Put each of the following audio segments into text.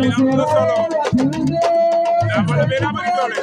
li am na solo daa ma la daa bëri doole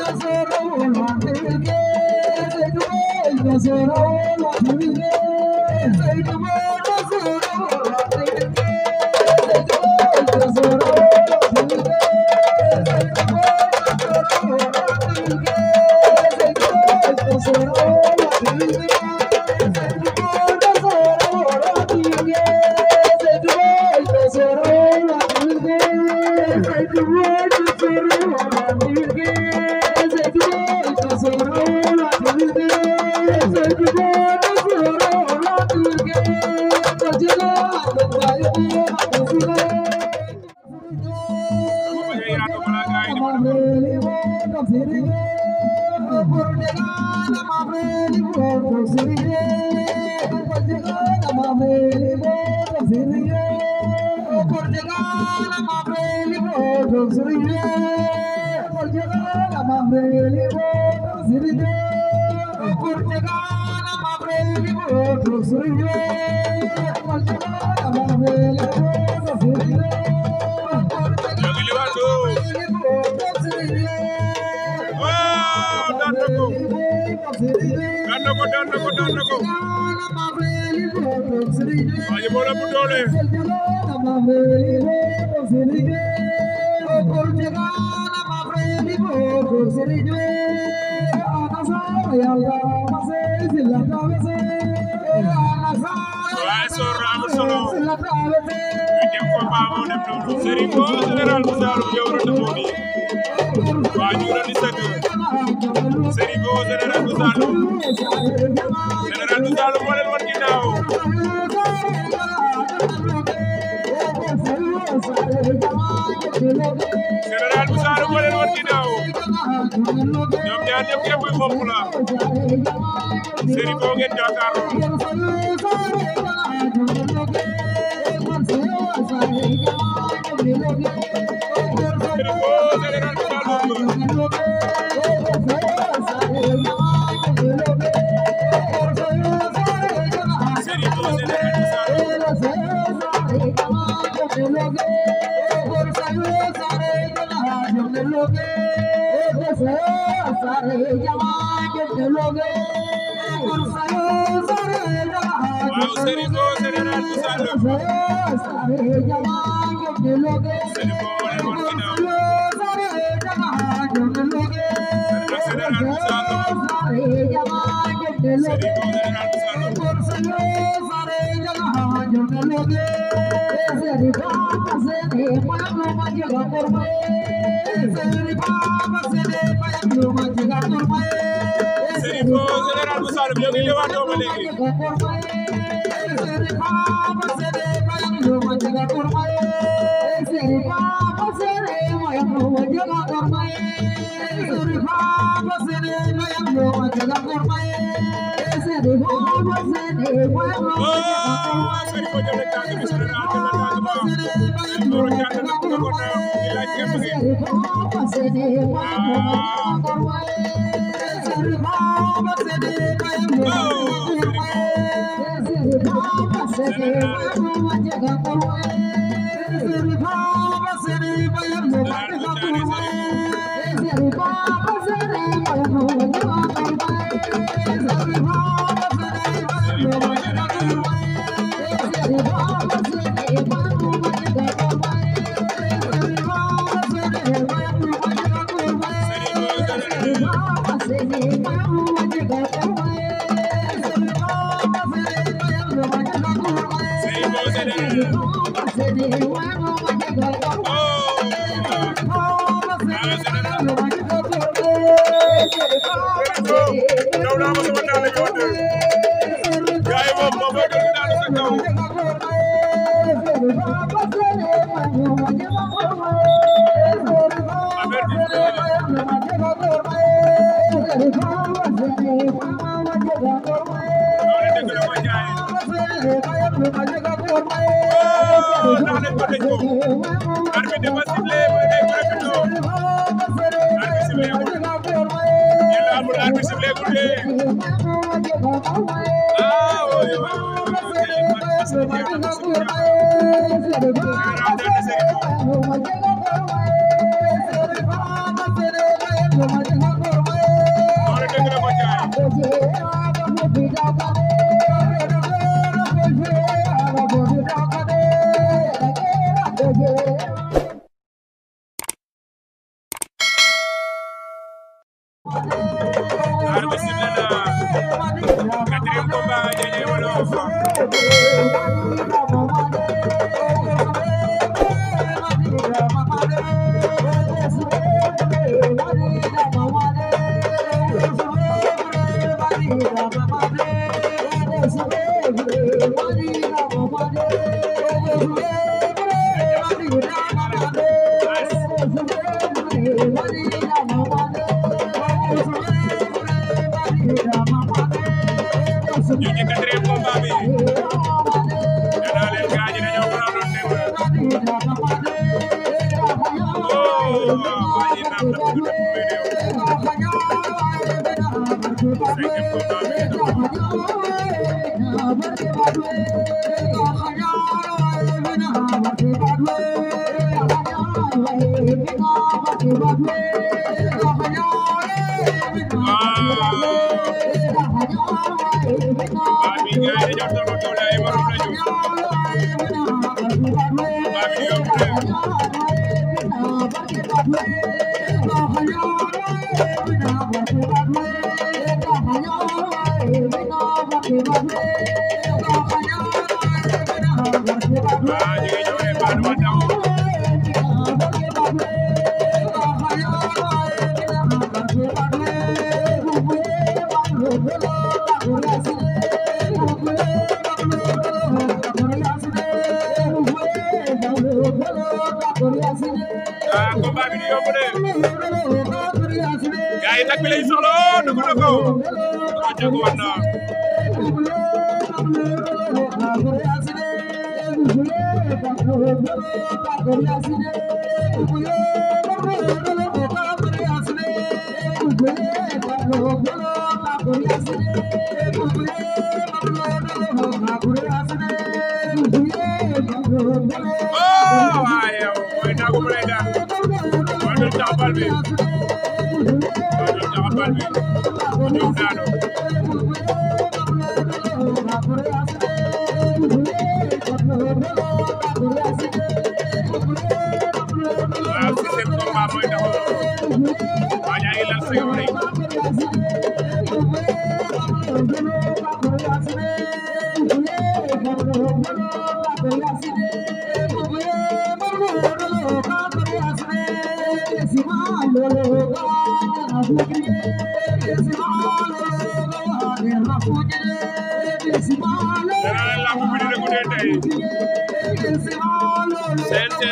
Serigne Général bu Saloum yow rek moo di waa ñu rek di sëgg Serigne Général bu Saloum moo leen wan ginnaaw Général bu Saloum moo leen wan ginnaaw ñoom ñaar ñëpp képp kuy xopp la Serigne boo ngeen jàkkaarloo Quatrième combat Ndiédié Wolof ñu ci quatrième combat bi danaa leen gaañ dañoo mënoon dem waa ji naam dafa gudd vidéo cinquième combat bi Babi gaay dañoo tolloo doole ay morom lañu Babi yomb na ñu ngi ñëw ne Badou ma daw combat bi di yomb de gars yi nag bi lañ soxla dugg na ko jago war na waaye mooy nagu mu lay daan mooy doon taxabal bi mu ñëw daano waaw sixième combat mooy taxaw waa ñaa ngi lal sayo rek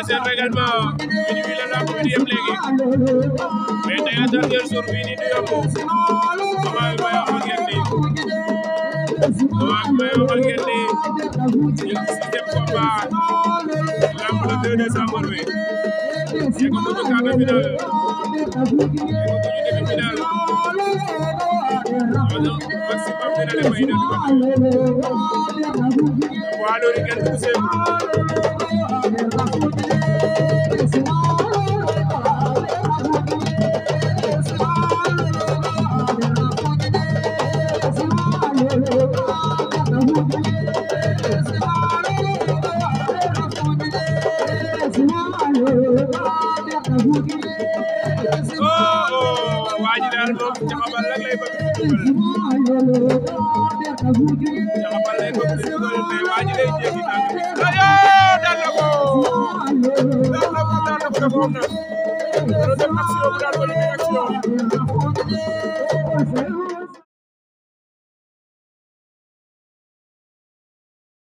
seen règlement ñu wi la lamb bi di yem léegi mais tey dernier jour bi ni du yomb comment may wax ak yéen nii ñu sixième combat lamb le 2 décembre bi yegg ko ci quart de finale yegg ko ci demi-finale maximum dina dem ay demi waa loolu kenn du seen waaji daal moom caxabal rek lay bëgg caxabal lay bëgg mais waaji lay jéggi tànk bi ayo dal na ko defoon na def action bu daal ko action